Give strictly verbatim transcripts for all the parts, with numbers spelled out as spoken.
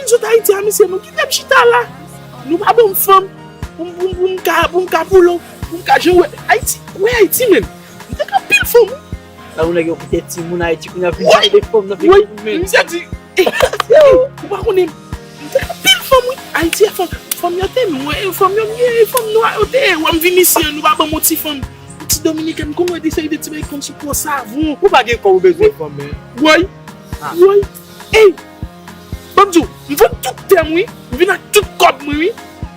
Zòt Ayiti a, mesye, nou kite m chita la. Nou pa ban m fanm pou m, pou m, pou m ka, pou m ka boule, pou m ka jan wè Ayiti, wè Ayiti menm. M te gen anpil fanm, wi. La ou nèg yo kite timoun Ayiti kounye a vin kite fanm nan figi moun menm. Misye di, ou pa konnen, m te gen anpil fanm, wi. Ayiti a fanm, fanm yo te nwa, fanm yo byen, fanm nwa yo te, wè m vin isi an, nou pa ban m yon ti fanm. Yon ti dominikèn, konn wè de seri de ti bagay konn sou po savon. Ou pa gen kòb ou bezwen fanm, men. Woy, woy, ey, ban m di w, m vann tout tè m, wi. M vin ak tout kòb mwen, wi.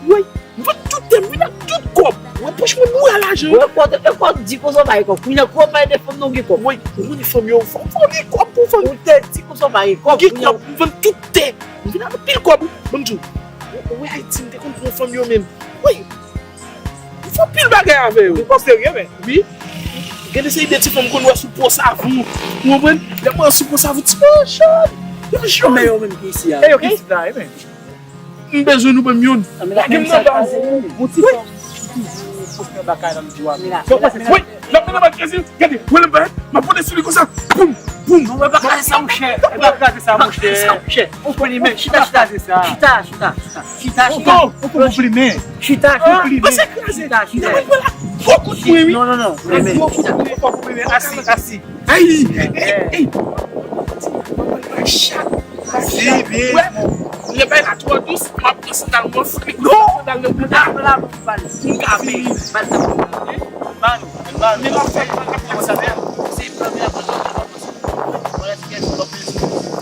Woy, m vann tout tè m, m vin ak tout kòb. Wè, poch mwen boure a lajan. Wè, kòb, e kòb di konsa w pa gen kòb. Kounye a, kòb pa ede fanm nan gen kòb. Woy, ou konnen fanm yo, fò, fò gen kòb pou fanm. Ou te di konsa w pa gen kòb. Gen kòb, m vann tout tè. M vin ak anpil kòb, wi. Ban m di w, ou, ou wè Ayiti, m te konn pran fanm yo menm. Woy, m fè anpil bagay avè yo. Ou kòb serye, men. Wi. Gen de seri de ti fanm m konn wè sou po savon. Ou konprann? Lè m wè yo sou po savon, ti po jòn. Yo jòn. Men yo menm ki isi a. E yo ki isi la, e men. M bezwen nou ban m youn. Lage m nan baz. Yon ti fanm ki toujou sou fè bagay nan di w a. Wi, l ap mennen bal kraze. Gade, wè lè m parèt, m ap pote sou li konsa. Poum, poum. Non, e pa kraze sa, monchè. E pa kraze sa, monchè. Ou konnen, men, chita, chita, se sa. Chita, chita, chita. Chita, chita. Ou konn plimen. Chita, chita. Plimen. Chita, chita. Gwo kout pwen, wi. Non, non, non. Plimen. Gwo kout pwen, fò plimen. Asi, asi. Ey, ey, ey. Mwen chat. Mwen chat. Wè, lè bay la twò dous, m ap pran sandal mwen, flik sandal nan bouda. Bal, bal, bal. Bal, bal. Men m ap fè, m ap fè sa. Se premye fwa.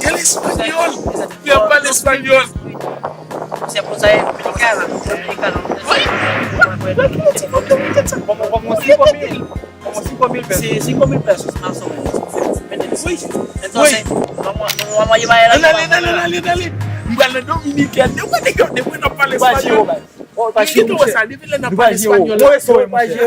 Gen lespanyòl. Yo pale espanyòl. Se pou sa, e Dominika la. Dominika la. Wi. Kòman, kòman, senk mil? Kòman, senk mil pesos? Se senk mil pesos, más o menos. Wi. Entonces, vamos, vamos a llevar el. Ann ale, ann ale, ann ale, ann ale. M pral nan Dominikèn. Depi nèg yo, depi n ap pale espanyòl. Ou pa jere, monchè. Ou pa jere, monchè.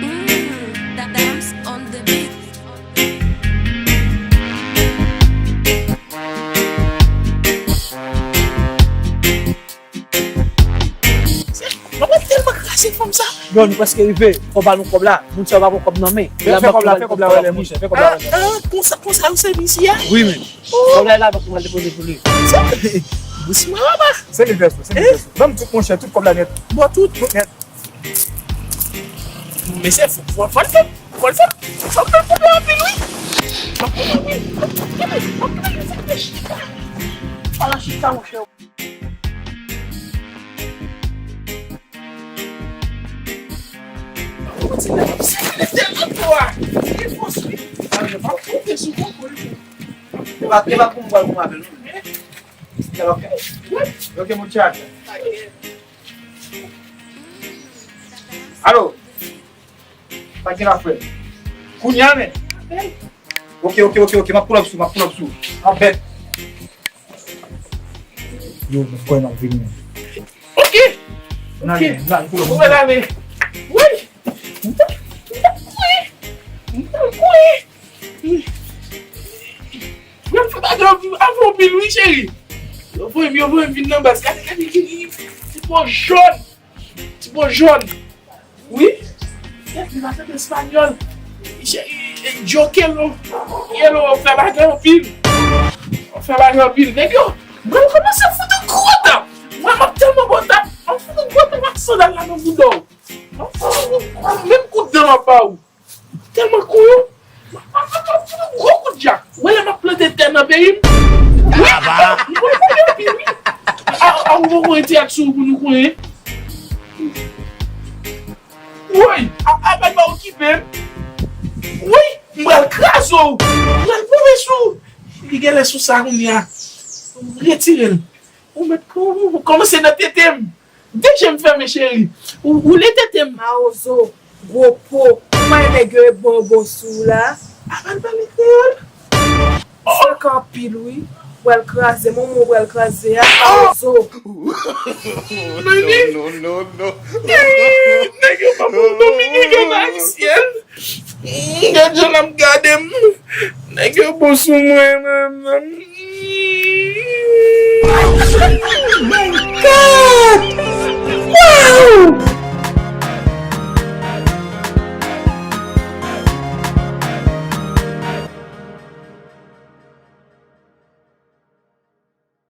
Mm, Dams on the beat. Mwen pa tèlman kraze fanm sa. Yo, nou prèske rive. Fò ba nou kòb la. Moun sa yo pa pran kòb nan men. Fè kòb la, fè kòb la, rele, monchè. Fè kòb la, rele. Ah, konsa, konsa yo sèvi isi a? Wi, men. Kòb la, la, pou mwen depoze pou li. Dousman, papa. Senk mil pesos, senk mil pesos. Ban m tout, monchè, tout kòb la nèt. Bon, tout. Tout nèt. Mesye, fò, fò, fò l fè, fò l fè, fò l fè anpil, wi. Fò l fè anpil, fò l fè anpil, fò l fè chita. Fò l chita, monchè. Ou ti nèg ap sikile tèlman twò a. Li fòs, wi. Mwen ap monte sou koko, wi. E pa, e pa pou m pral pran apèl, non. Ok, muchacha. Alo. Pa gen la, frè. Kounye a, men. Ok, ok, ok, ok. M ap pull up sou, m ap pull up sou. M ap bèt. Yo, mwen kwè m ap vini, men. Ok. Ok. Mwen ale, mwen ale, pull up, mwen ale. Wi. M t ap, m t ap kouri. M t ap kouri. Mwen fè bagay anpil, anpil, wi, cheri. Yo voye m, yo voye m vin nan baz. Gade, gade, gade, gade. Ti po jòn. Ti po jòn. Wi. Gade, li pa tande espanyòl. Cheri, e, yo quiero. Quiero, w ap fè bagay anpil. W ap fè bagay anpil. Nèg yo, mwen kòmanse fout ou gwo tap. Mwen, m ap tèlman bon tap. M ap fout ou gwo tap ak sandal la nan bouda w. M ap fout ou gwo, menm kout dan m ap ba ou. Tèlman kon yo. Gwo kout jak. Ou wè lè m ap plante tè nan peyi m? Wi. M konn konnen anpil, wi. A, a, ou poko retire ak sou pou nou konnen. Woy, a, a, pa, pa okipe m. Woy, m pral kraze w. M pral pwouve sou. Li genlè sou sa kounye a. Retire l. Ou mèt kò-, ou kòmanse nan tete m. De je m fèmen, cheri. Ou, ou le tete m. Mawozo, gwo po. Ou pa wè nèg yo e bon bon sou ou la? Apa l pale kreyòl? Fòk anpil, wi. Ou pral kraze, manman w pral kraze a, mawozo. Meni. Nèg yo pa pou Dominiken, pa Ayisyen. Gad jan l ap gade m. Nèg yo bon sou mwen, man. Oh my God! Wow!